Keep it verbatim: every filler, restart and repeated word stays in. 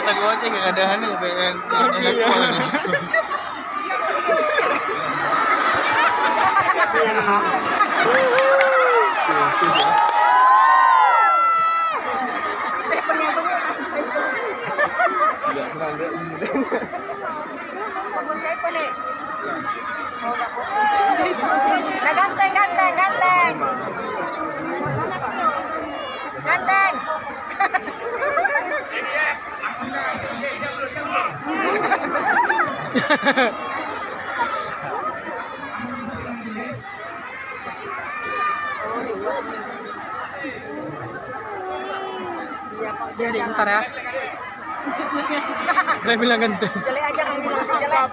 Lagu aja kadang-kadang ni, kayak, kayak, kayak, Nah, ganteng, ganteng, ganteng. Ganteng. Jadi, ntar ya. Saya bilang ganteng. Jelek aja kan bilang jelek.